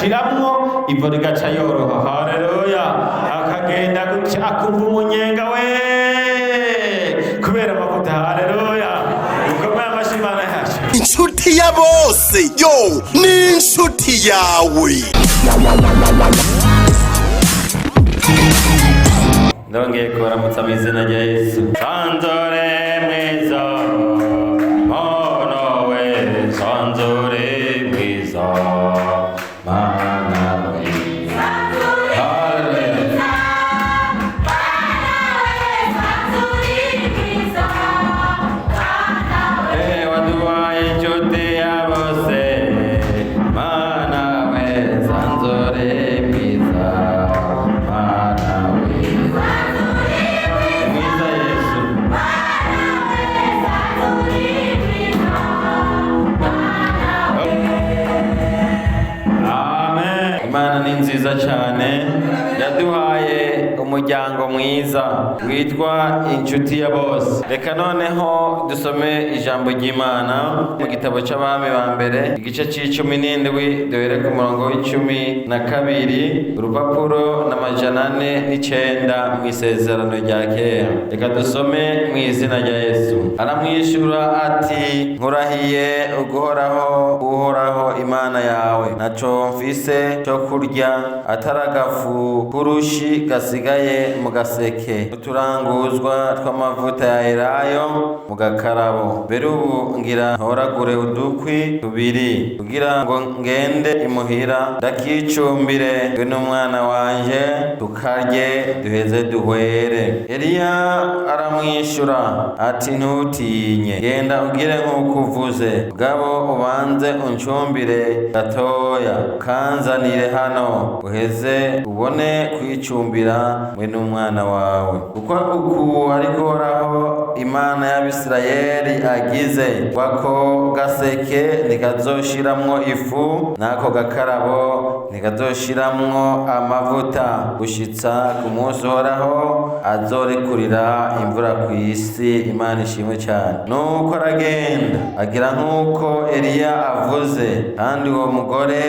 agashiramwo ivo rigaca yoroha. Haleluya! Akagenda gutya akumva umunyenga we kubera amavuta. Haleluya! Mukomere amashyi Imana yacu. Inshuti ya bose, yo ni inshuti yawe. Ndongeye kubaramutsa mu izina rya Yesu. Sanzure mwiza, mana we, sanzure mwiza, mana we. Haleluya. Waduhaye inshuti ya bose, mana we, sanzure mwiza, mana we. Mwiza Yesu. Amen. Imana ni nziza cyane, yaduhaye umuryango mwiza witwa Inshuti ya Bose. Reka noneho dusome ijambo ry'Imana mu gitabo cy'Abami ba Mbere, igice c'icumi n'indwi, duhere ku murongo wa 12, urupapuro n'409 mu Isezerano rya Kera. Reka dusome mu izina rya Yesu. Aramwishyura ati: "Nkurahiye uguhoraho, Uhoraho Imana yawe, ntaco mfise cyo kurya atari agafu k'urushi gasigaye mu gaseke, uturanguzwa tw'amavuta ya elayo mu gakarabo. Mbere ubu ngira ntoragure udukwi tubiri kugira ngo ngende imuhira ndakicumbire we n'umwana wanje, tukarye duheze duhwere." Eliya aramwishyura ati: "Ntutinye, genda ugire nk'uko uvuze, mugabo ubanze uncumbire gatoya ukanzanire hano, uheze ubone kwicumbira mwe n'umwana wawe, kuko uku ariko Uhoraho Imana y'Abisirayeli agize ngo ako gaseke ntikazoshiramwo ifu, n'ako gakarabo ntikazoshiramwo amavuta, gushitsa ku munsi Uhoraho azorekurira imvura ku isi." Imana ishimwe cyane. Nuko aragenda agira nk'uko Eliya avuze, kandi uwo mugore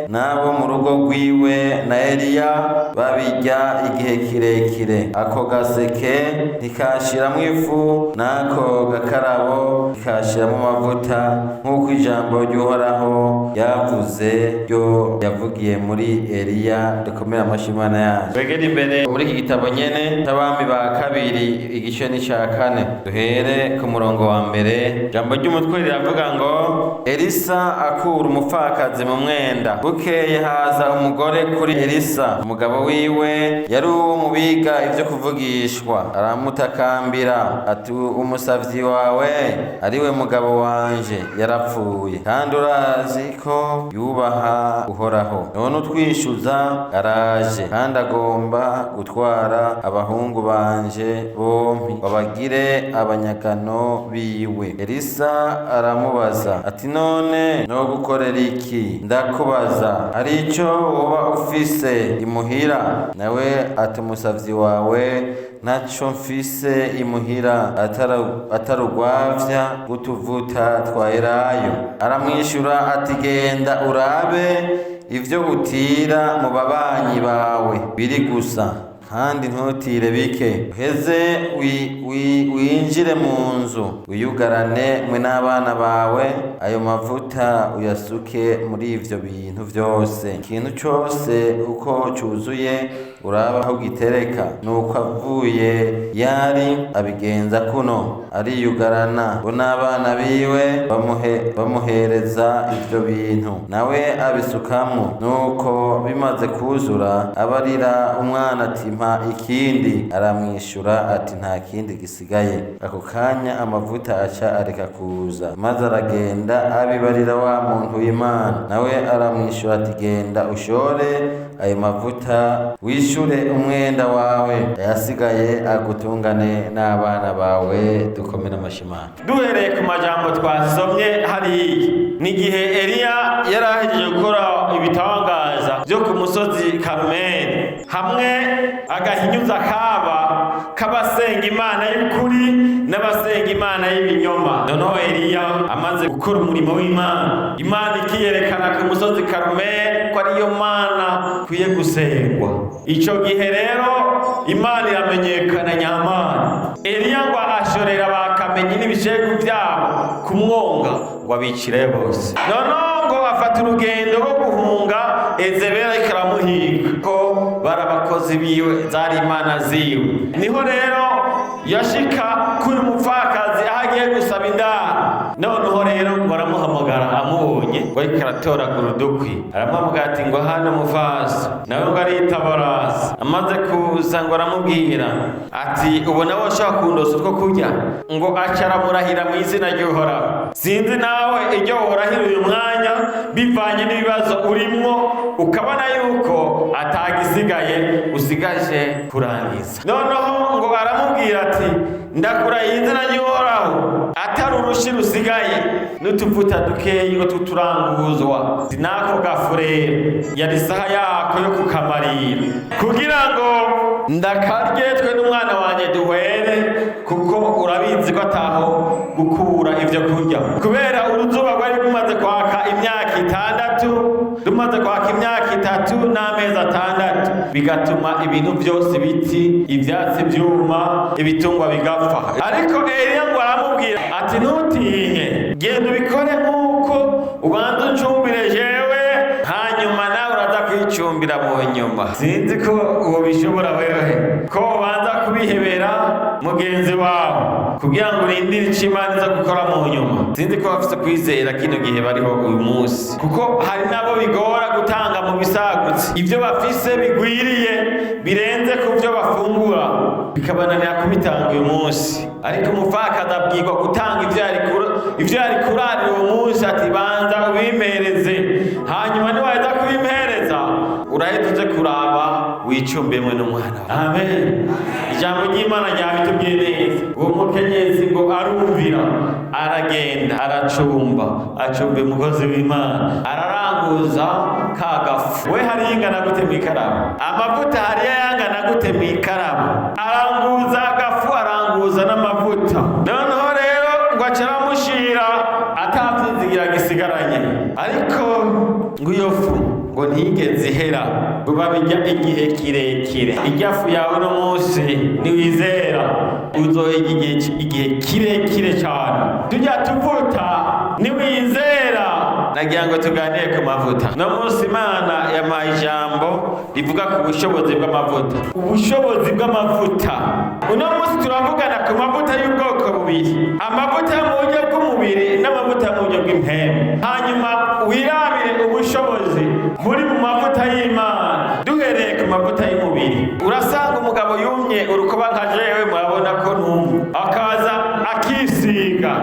n'abo mu rugo rwiwe na Eliya babirya igihe kirekire. Ako gaseke ntikashiramwo ifu, n'ako gakarabo ntikashiramo amavuta, nk'uko ijambo ry'Uhoraho yavuze ryo yavugiye muri Eliya. Dukomere amashyi Imana yacu. Twegere imbere muri iki gitabo nyene c'Abami ba Kabiri, igice ni ca kane, duhere ku murongo wa mbere. Ijambo ry'umutwe riravuga ngo: Elisa akura umupfakazi mu mwenda. Bukeye haza umugore kuri Elisa, umugabo wiwe yari uwo mu biga ivyo kuvugishwa, aramutakambira ati: "Umusavyi wawe, ariwe mugabo wanje, yarapfuye, kandi urazi ko yubaha Uhoraho. None utwishyuza araje, kandi agomba gutwara abahungu banje bompi babagire abanyagano biwe." Elisa aramubaza ati: "None no gukorera iki? Ndakubaza, hari icyo woba ufise imuhira?" Nawe ati: "Umusavyi wawe ntaco mfise imuhira atari urwavya rw'utuvuta twa elayo." Aramwishyura ati: "Genda urabe ivyo utira mu babanyi bawe biri gusa, kandi ntutire bike. Uheze winjire mu nzu, wiyugarane mwe n'abana bawe, ayo mavuta uyasuke muri ivyo bintu vyose. Ikintu cose uko cuzuye uraba aho gitereka." Nuko avuye yari abigenza kuno, ariyugarana bo n'abana biwe, bamuhereza ivyo bintu, nawe abisukamwo. Nuko bimaze kuzura, abarira umwana ati: "Mpa ikindi." Aramwishyura ati: "Nta kindi gisigaye." Ako kanya amavuta aca areka kuza. Maze aragenda abibarira wa muntu w'Imana, nawe aramwishyura ati: "Genda ushore ayo mavuta, wishyure umwenda wawe, ayasigaye agutungane n'abana bawe. Dukomere amashimana. Duhereye ku majambo twasomye hariya, ni igihe Eliya yari ahejeje gukora ibitangaza byo ku musozi Karumeli. Hamwe agahinyuza kaba k'abasenga Imana y'ukuri n'abasenga Imana y'ibinyoma. Noneho Eliya amaze gukora umurimo w'Imana, Imana ikiyerekana ku musozi Karumeli ko ariyo Mana kwiye gusengwa. Ico gihe rero Imana iramenyekana nyamana. Eliya ngo ashorera bakamenyi n'ibishegu vyabo kumwonga, ngo abicire bose. Noneho ngo afata urugendo rwo guhunga Ezebeli, ariko aramuhiga ko bari abakozi biwe, zari imana ziwe. Niho rero yashika kuri mupfakazi aho agiye gusaba indaro. Noneho rero ngo aramuhamagara, amubonye ngo ariko aratoragura udukwi, aramuhamagara ati: "Ngo hano muvasi." Nawe ngo aritabaraza. Amaze kuza ngo aramubwira ati: "Ubona wowe ushobora kundosa utwo kurya?" Ngo aca aramurahira mu izina ry'Uhoraho. Sinzi nawe iryo worahira uyu mwanya bivanye n'ibibazo urimwo, ukabona yuko atagisigaye, usigaje kurangiza. Noneho ngo aramubwira ati: "Ndakurahiye izina ry'Uhoraho, atari urushi rusigaye n'utuvuta dukeyi ngo tuturanguzwa sinako gafu." Rero yari isaha yako yo kukamarira kugira ngo ndakarye twe n'umwana wanjye duhwere, kuko urabizi ko ataho gukura ivyo kurya, kubera uruzuba rwari rumaze kwaka imyaka 6, rumaze kwaka imyaka 3 n'amezi 6, bigatuma ibintu byose, ibiti, ivyatsi vyuma, ibitungwa bigapfa. Ariko Eliya ngo aramubwira ati: "Ntutinye, genda ubikore nk'uko ubanza uncumbire jewe, hanyuma nawe uraza kwicumbira mu nyuma." Sinzi ko uwo bishobora wewe, ko ubanza kubihebera mugenzi wawe kugira ngo urindire ico Imana iza gukora mu nyuma. Sinzi ko bafise kwizera kino gihe bariho uyu munsi, kuko hari nabo bigora gutanga mu bisagutse ivyo bafise bigwiriye birenze ku byo bafungura, bikabananira kubitanga uyu munsi. Ariko umupfakazi abwirwa gutanga ivyo yari kurarira uwo munsi, ati: "Banza ubimpereze, hanyuma niwaheza kubimpereza urahita uze kuraba wicumbemwe n'umwana wawe." Amen. Ijambo ry'Imana ryabitubwiye neza. Uwo mukenyezi ngo arumvira, aragenda, aracumba, acumba umukozi w'Imana, araranguza ka gafu. We hariyo ingana gute mw'ikaramu? Amavuta hariyo yangana gute mw'ikaramu? Aranguza agafu, aranguza n'amavuta. Noneho rero ngo aca aramushira atavyizigira gisigaranye. Ariko ngo iyo fu ngo ntiyigeze ihera, ngo babirya igihe kirekire. Irya fu yawe uno munsi niwizera uzoyiga igihe kirekire cyane. Tujya tuvuta niwizera. Nagira ngo tuganire ku mavuta no munsi. Imana yampaye ijambo rivuga ku bushobozi bw'amavuta, ubushobozi bw'amavuta. Uno munsi turavugana ku mavuta y'ubwoko bubiri: amavuta yo mu buryo bw'umubiri n'amavuta yo mu buryo bw'impemu. Hanyuma wirabire ubushobozi buri mu mavuta y'Imana. Duhereye ku mavuta y'umubiri, urasanga umugabo yumye urukoba nka jewe, murabona ko numwe, akaza akisiga.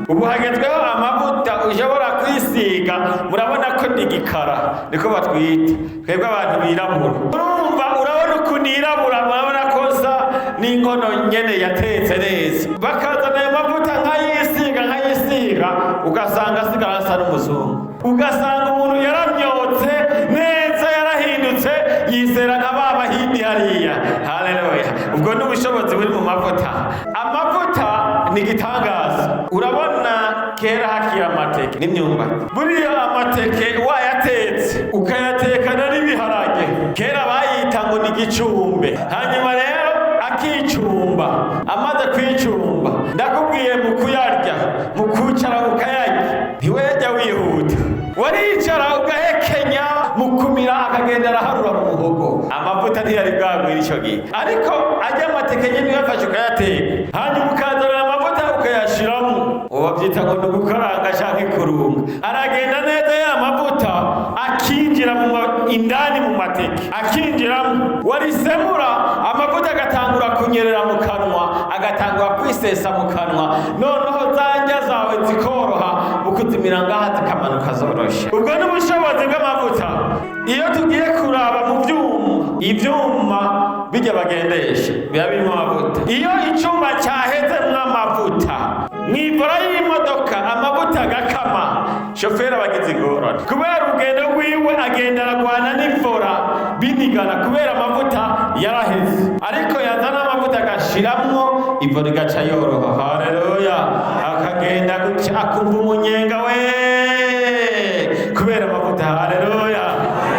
Ubu hagezweho amavuta ushobora kwisiga. Murabona ko ndi igikara, niko batwita twebwe abantu birabura. Urumva, urabona ukuntu yirabura, murabona ko nsa n'inkono nyene yatetse neza. Bakazana ayo mavuta nkayisiga, nkayisiga, ugasanga asigara asa n'umuzungu, ugasanga umuntu yaramyotse neza, yarahindutse, yizera nka ba Bahindi hariya. Haleluya! Ubwo ni ubushobozi buri mu mavuta. Amavuta ni igitangaza. Urabona kera hakiri amateke n'imyumbati. Buriya amateke wayatetse ukayatekana n'ibiharage, kera bayita ngo ni igicumbe. Hanyuma rero akicumba, amaze kwicumba, ndakubwiye, mu kuyarya, mu kwicara ukayarya, ntiwejya wihuta, waricara ugahekenya, mu kumira akagenda araharura mu muhogo. Amavuta ntiyari bwagwira icyo gihe, ariko ajya amateke nyine uyafashe ukayateka, hanyuma ukazana amavuta ukayashiramo, ubu babyita ngo ni ugukaranga cyangwa ikurunga, aragenda neza ya mavuta akinjira indani mu mateke, akinjiramo. Warisemura, amavuta agatangura kunyerera mu kanwa, agatangura kwisesa mu kanwa. Noneho za ndya zawe zikoroha mu kuzimira ngaha, zikamanuka zoroshe. Ubwo ni ubushobozi bw'amavuta. Iyo tugiye kuraba mu byuma, ibyuma bijya bagendesha biba birimo amavuta. Iyo icyuma cyahezemwo amavuta mw'ivora y'imodoka, amavuta agakama, shoferi aba agize ingorane, kubera urugendo rwiwe agenda aragwana n'ivora. Binigana kubera amavuta yaraheze, ariko yazana amavuta agashiramwo, ivo rigaca yoroha. Haleluya! Akagenda gutya akumva umunyenga we kubera amavuta. Haleluya!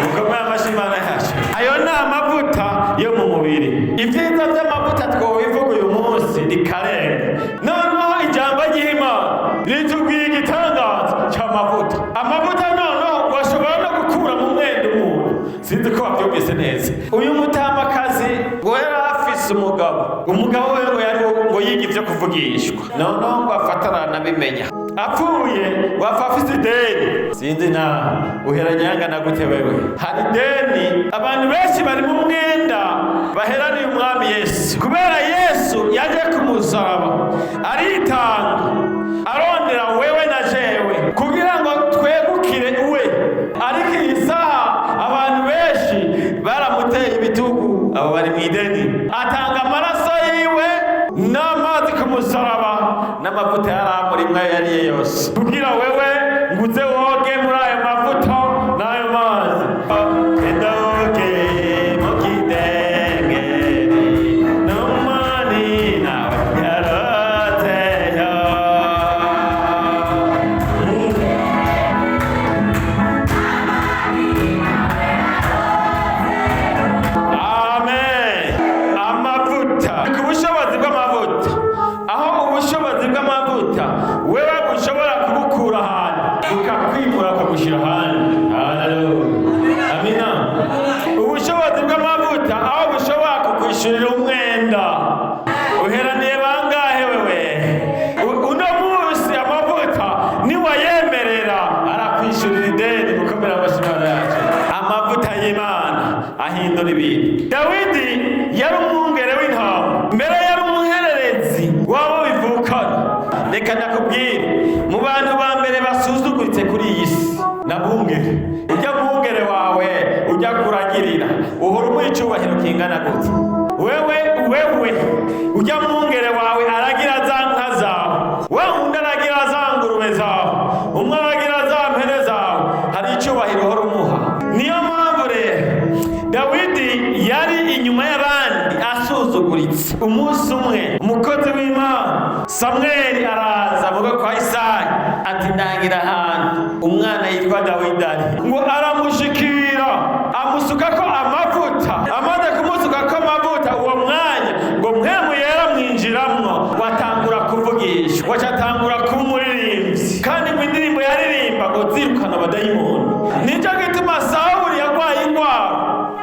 Mukomere amashyi Imana yacu. Ayo ni amavuta yo mu mubiri. Ibyiza by'amavuta twobivuga uyu munsi rikarenga. Noneho ijambo ry'Imana ritubwiye igitangaza cy'amavuta. Amavuta noneho washobora no gukura mu mwenda umuntu. Sinzi ko wabyumvise neza. Uyu mutamakazi ngo yari afise umugabo, umugabo we ngo yari ngo yiga ibyo kuvugishwa, noneho ngo afata aranabimenya. Apfuye ngo apfa afise ideni. Sinzi na uheranye yangana gute wewe. Hari ideni, abantu benshi bari mu mwenda baheraniye umwami Yesu, kubera Yesu yaje ku musaraba aritanga, arondera wewe na jewe kugira ngo twegukire uwe. Ariko iyi saha abantu benshi baramuteye ibitugu, abo bari mu ideni. Atanga amaraso yiwe n'amazi ku musaraba n'amavuta yari amurimwo ayo yariye yose, kugira wewe nguze woge muri ayo mavuta n'ayo mazi. Enda woge mu kidengeri n'umwami nawe yaroteyo. Amen. Amavuta, ku bushobozi bw'amavuta, aho ubushobozi bw'amavuta wewe ushobora kubukura ahantu bukakwimura ukagushyira ahandi. Haleluya, amina. Ubushobozi bw'amavuta aho bushobora kukwishyurira umwenda uheraniye bangahe wewe. Uno munsi amavuta niwayemerera arakwishyurira ideni. Mukomere amashyi Imana yacu. Amavuta y'Imana ahindura ibintu. Dawidi yari umwungere w'intama, mbere yari umuhererezi w'abo bivukana. Reka ndakubwire, mu bantu ba mbere basuzuguritse kuri iyi si nabungere. Ujya mwungere wawe ujya kuragirira, uhora umuha icyubahiro kingana gute wewe? Wewe ujya mwungere wawe aragira za nka zawe, we undi aragira za ngurube zawe, umwe aragira za mpene zawe, hari icyubahiro uhora umuha. Niyo mpamvu rero Dawidi yari inyuma y'abandi asuzuguritse. Umunsi umwe umukozi w'Imana Samweli araza avuga kwa Isayi ati: "Ndangira ahantu umwana yitwa Dawidi ari." Ngo aramushikira, amusukako amavuta. Amaze kumusukako amavuta, uwo mwanya ngo Mpwemu Yera mwinjiramwo, watangura kuvugisha, wacatangura kuba umuririmbyi. Kandi ngo indirimbo yaririmba ngo zirukana abadayimoni. Nicyo gituma Sawuli yarwaye indwara,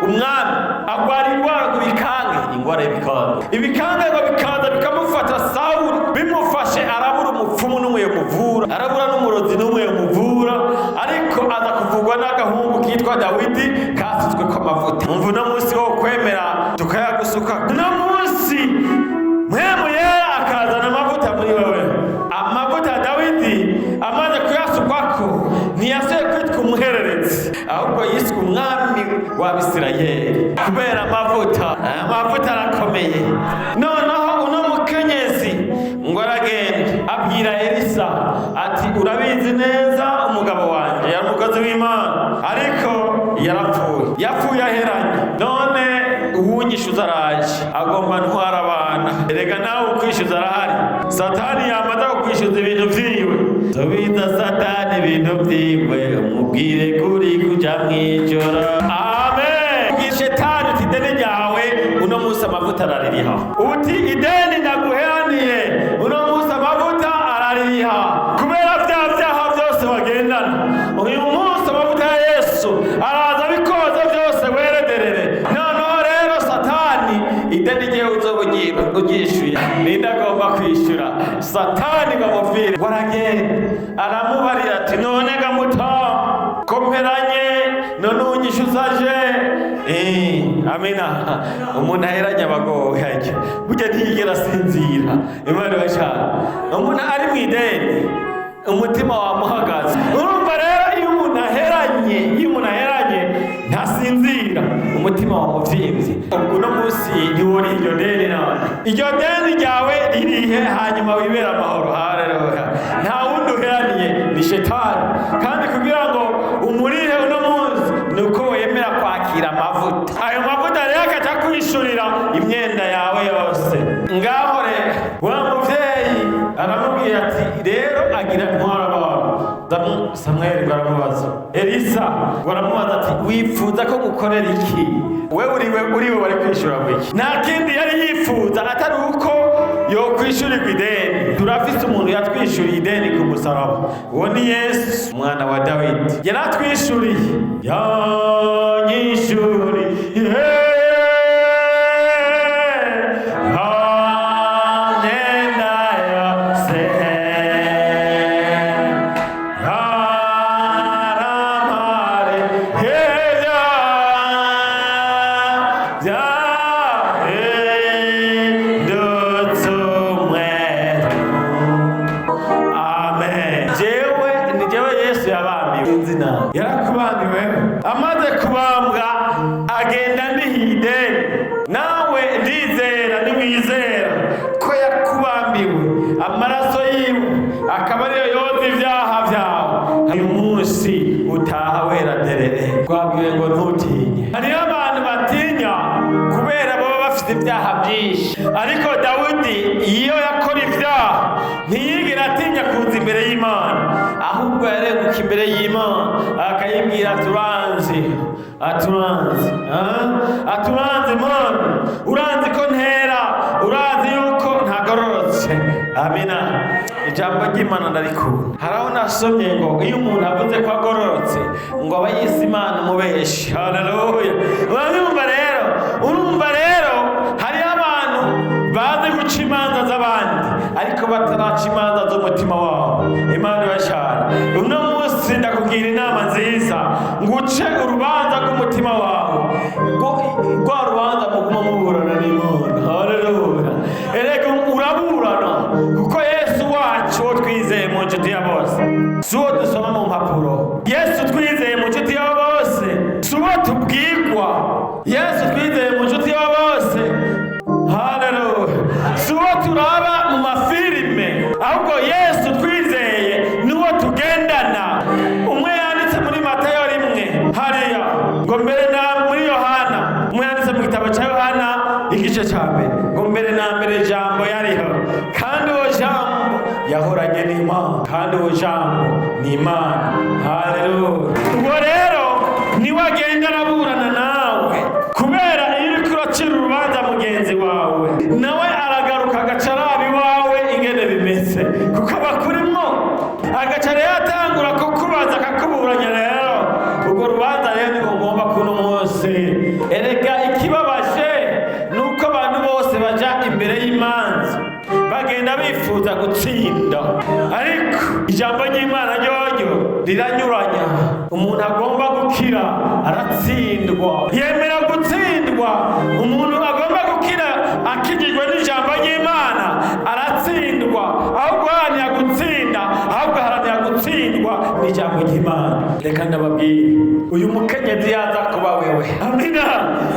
umwami agwara indwara ngo bikange, indwara y'ibikange. Ibikange ngo bikaza bikamufata. Sawuli bimufashe, arabura umupfumu n'umwe yamuvura, arabura n'umurozi n'umwe yamuvura, ariko aza kuvugwa n'agahungu kitwa Dawidi kasutswe ko amavuta. Umva, uno munsi wo kwemera tukayagusuka, uno munsi Mpwemu Yera akazana amavuta muri wewe. Amavuta Dawidi amaze kuyasukwako ntiyasuye kwitwa umuhererezi, ahubwo yiswe umwami w'Abisirayeli kubera amavuta. Aya mavuta arakomeye. Noneho uno mukenyezi ngo aragenda abwira Elisa ati: "Urabizi neza, umugabo wanjye yari umukozi w'Imana, ariko yarapfuye, yapfuye aheranye. None uwunyishyuza araje, agomba ntwara abana." Erega nawe ukwishyuza arahari. Satani yamaze kukwishyuza ibintu vyiwe, subiza Satani ibintu vyiwe, umubwire kuri kuja mw'ijoro. Amen. Ubwira shetani uti: "Ideni ryawe uno munsi amavuta araririha." Uti: "Ideni ndaguheraniye, uno munsi amavuta araririha." Kubera bya byaha byose bagendana, uyu munsi amavuta ya Yesu araza bikoza byose werederere. Noneho rero Satani ideni ryewe uzoba uryishyuye. Ninde agomba kwishyura Satani ngo amupfire? Waragenda aramubarira ati: "None gamuta komperanye, none unyishyuza aje." Amina. Umuntu aheranye abagowe hajya burya ntiyigera asinzira. Imana ibashaka. Umuntu ari mu ideni umutima wamuhagaze. Urumva rero, iyo umuntu aheranye ntasinzira, umutima wamuvyimbye. Ubwo uno munsi ntiwori iryo deni. None iryo deni ryawe ririhe, hanyuma wibere amahoro. Haleluya! Nta wundi uheraniye, ni shetani. Kandi kugira ngo umurihe uno munsi ni uko wemera kwakira. kwakira amavuta. Ayo mavuta rero akaca kwishurira imyenda yawe yose. Ngaho rero wa muvyeyi aramubwira ati rero agira ntwara abantu. Samweli ngo aramubaza, Elisa ngo aramubaza ati wifuza ko gukorera iki? Wewe uriwe wari kwishura iki? Nta kindi yari yifuza atari uko yokwishurirwa ideni. Turafise umuntu yatwishuriye ideni ku musaraba, uwo ni Yesu umwana wa Dawidi. Yaratwishuriye, yanyishuriye amyenda yose yaramare byahindutse umweru. Amen. Jewe ni jewe Yesu yabambiwe inzina, yarakubambiwe. Amaze kubambwa agenda ndihideni. Nawe ndizera niwizera ko yakubambiwe, amaraso yiwe akaba ariyo yoza ibyaha byawe, uyu munsi utaha wera derere. Twabwiwe ngo ntutinye. Hariho abantu batinya kubera baba bafite ibyaha byinshi, ariko Dawidi iyo yakora ibyaha ntiyigera atinya kuza imbere y'Imana, ahubwo yarenguka imbere y'Imana akayibwira aturanzi, aturanzi, aturanzi Mana, uranzi ko ntera, urazi yuko ntagororotse. Amina. Ijambo ry'Imana ndarikunda. Hari aho nasomye ngo iyo umuntu avuze ko agororotse ngo aba yise Imana umubeshi. Haleluya. Urumva rero, urumva rero hariho abantu bazi guca imanza z'abandi ariko bataraca imanza z'umutima wabo. Imana ibashara. Uno munsi ndakugira inama nziza ngo uce urubanza rw'umutima wawe, rwa rubanza muguma muburana n'Imana. Haleluya. Erega uraburana kuko Yesu wacu uwo twizeye mu nshuti ya bose si uwo dusoma mu mpapuro. Yesu twizeye mu nshuti ya bose si uwo tubwirwa. Yesu twizeye mu nshuti ya bose, haleluya, si uwo turaba mu mafilime, ahubwo Yesu twizeye ni uwo tugendana. Umwe yanditse muri Matayo 1 hariya ngo mbere na muri Yohana, umwe yanditse mu gitabo cya Yohana igice cya mbere ngo mbere na mbere jambo yariho, kandi uwo jambo yahoranye n'Imana, kandi uwo jambo ni Imana. Haleluya. Ubwo rero niwe agenda araburana nawe, kubera iyo uriko uracira urubanza mugenzi wawe, nawe aragaruka agaca araba iwawe ingene bimeze, kuko aba akurimwo, agaca rero atangura kukubaza akakuburanya. Rero urwo rubanza rero nirwo ngomba kuno munsi. Erega ikibabaje ni uko abantu bose baja imbere y'imanza bagenda bifuza gutsinda, ariko ijambo ry'Imana ryoryo riranyuranya. Umuntu agomba gukira aratsindwa, yemera gutsindwa. Umuntu agomba gukira akijijwe n'ijambo ry'Imana aratsindwa, aho guharanira gutsinda ahubwo aharanira gutsindwa n'ijambo ry'Imana. Reka ndababwire, uyu mukenyezi yaza kuba wewe. Amina.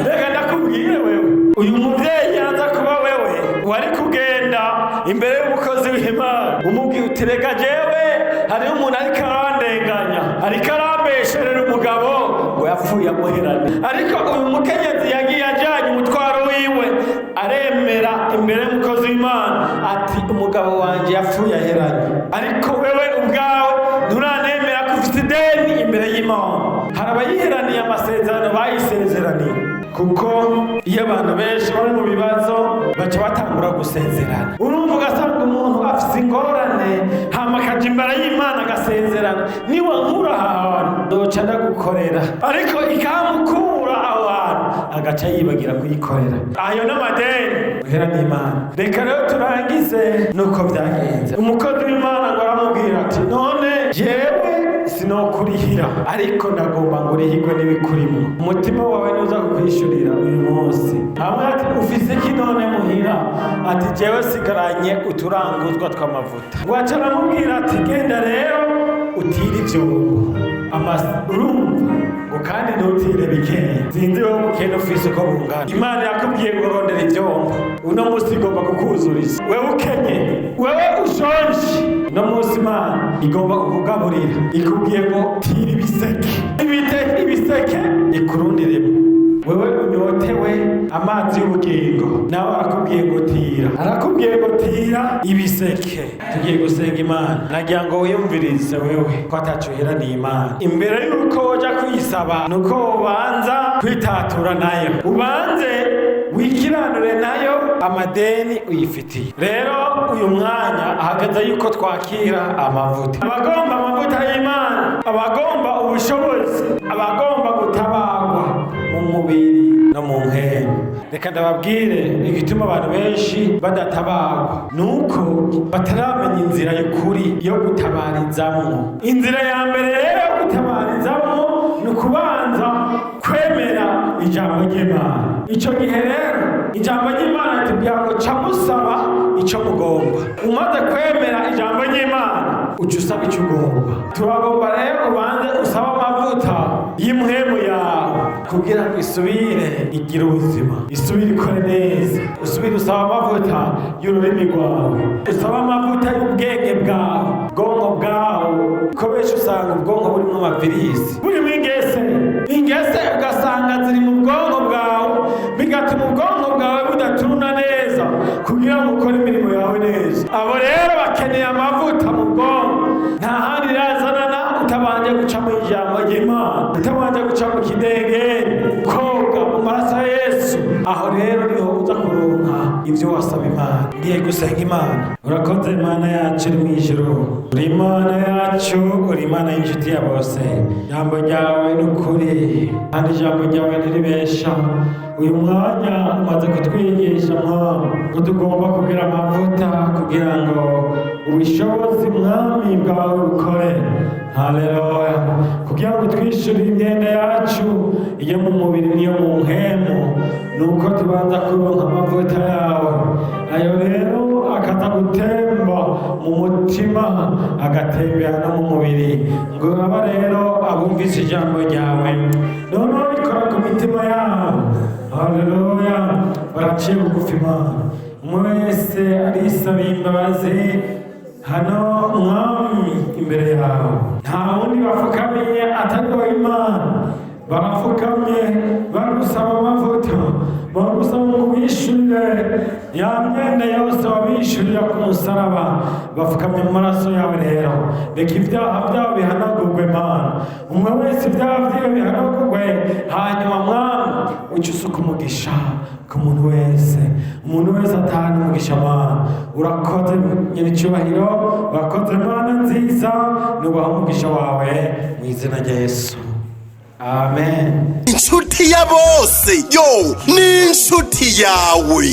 Reka ndakubwire wewe, uyu muvyeyi yaza kuba wewe, wari kugenda imbere y'umukozi w'Imana umubwira uti reka jewe hariho umuntu ariko arandenganya, ariko arambesherera umugabo ngo yapfuye amuherane. Ariko uyu mukenyezi yagiye ajanye umutwaro wiwe, aremera imbere y'umukozi w'Imana ati umugabo wanje yapfuye aheranye, ariko wewe ubwawe ntuраnemera ko ufite ideni imbere y'Imana. Hari abayiheraniye amasezerano bayisezeraniye, kuko iyo abantu benshi bari mu bibazo baca batangura gusezerana. Urumva ugasanga umuntu afise ingorane hama akaja imbere y'Imana agasezerana, niba nkura aha hantu ndoca ndagukorera, ariko ikamukura aho hantu agaca yibagira kuyikorera. Ayo n'amadeni guhera n'Imana. Reka rero turangize nuko byagenze. Umukozi w'Imana ngo aramubwira ati none jewe sinokurihira, ariko ndagomba ngo urihirwe n'ibikurimo. Umutima wawe nuza kukwishurira uyu munsi. Hamwe ati ufise iki none muhira? Ati jewe sigaranye uturanguzwa tw'amavuta. Ngo aca aramubwira ati genda rero utire ivyombo, urumva ngo kandi ntutire bikeya. Sinzi wowe ubukene ufise uko bungana. Imana yakubwiye ngo rondera ivyombo, uno munsi igomba kukuzuriza. Wewe ukenye, wewe ushonje, uno munsi Imana igomba kukugaburira. Ikubwiye ngo tira ibiseke, ibiseke ikurundiremo. Wewe unyotewe amazi y'ubugingo, nawe arakubwiye ngo tira, arakubwiye ngo tira ibiseke. Tugiye gusenga Imana, nagira ngo wiyumvirize wewe ko ataco uheraniye Imana. Imbere y'uko woja kuyisaba, nuko wobanza kwitatura nayo, ubanze wikiranure nayo amadeni uyifitiye. Rero uyu mwanya ahagaze yuko twakira amavuta. Abagomba amavuta y'Imana, abagomba ubushobozi, abagomba gutabagwa mu mubiri no mu mpemu, reka ndababwire igituma abantu benshi badatabagwa nuko bataramenya inzira y'ukuri yo gutabarizamwo. Inzira ya mbere rero yo gutabarizamwo ni ukubanza kwemera ijambo ry'Imana. Icyo gihe rero ijambo ry'Imana ritubwira ngo ca musaba icyo mugomba. Umaze kwemera ijambo ry'Imana, uca usaba icyo ugomba. Turagomba rero ubanze usaba amavuta y'impwemu yawe kugira ngo isubire igire ubuzima, isubire ikore neza. Usubire usaba amavuta y'ururimi rwawe, usaba amavuta y'ubwenge bwawe, ubwonko bwawe, ko benshi usanga ubwonko burimo amavirisi, burimo ingese. Ingese ugasanga ziri mu bwonko bwawe, bigatuma ubwonko bwawe budaturuna neza kugira ngo ukore imirimo yawe neza. Abo rero bakeneye amavuta mu bwonko. Nta handi razanana utabanje guca mu ijambo ry'Imana, utabanje guca mu kidengeri, koga mu maraso ya Yesu. Aho rero niho uza kuronka ibyo wasaba Imana. Ngiye gusenga Imana. Urakoze Imana yacu iri mu ijuru, uri Imana yacu, uri Imana y'inshuti ya bose. Ijambo ryawe ni ukuri kandi ijambo ryawe ntiribesha. Uyu mwanya umaze kutwigisha, Mwami, ko tugomba kugira amavuta kugira ngo ubushobozi, Mwami, bwawe bukore. Haleluya! Kugira ngo twishyurire imyenda yacu iyo mu mubiri n'iyo mu mpemu, nuko tubanza kuronka amavuta yawe. Ayo rero akaza gutemba mu mutima, agatembera no mu mubiri. Ngo aba rero abumvise ijambo ryawe, noneho rikora ku mitima yabo. Haleluya! Baraciye bugufi, Imana. Umwe wese arisabiye imbabazi hano, Mwami, imbere yawe. Nta wundi bapfukamiye atari wowe, Imana. Barapfukamye bagusaba amavuta, bagusaba ngo ubishyurire ya myenda yose wabishyurira ku musaraba. Bapfukamye mu maraso yawe. Rero reka ibyaha byabo bihanagurwe, Mana. Umwe wese ibyaha byiwe bihanagurwe, hanyuma, Mwami, uca usuka umugisha ku muntu wese, umuntu wese atahana umugisha. Mana, urakoze. Nyiricyubahiro, urakoze, Mana nziza. Nubaha umugisha wawe mu izina rya Yesu, amen. Inshuti ya bose, yo ni inshuti yawe.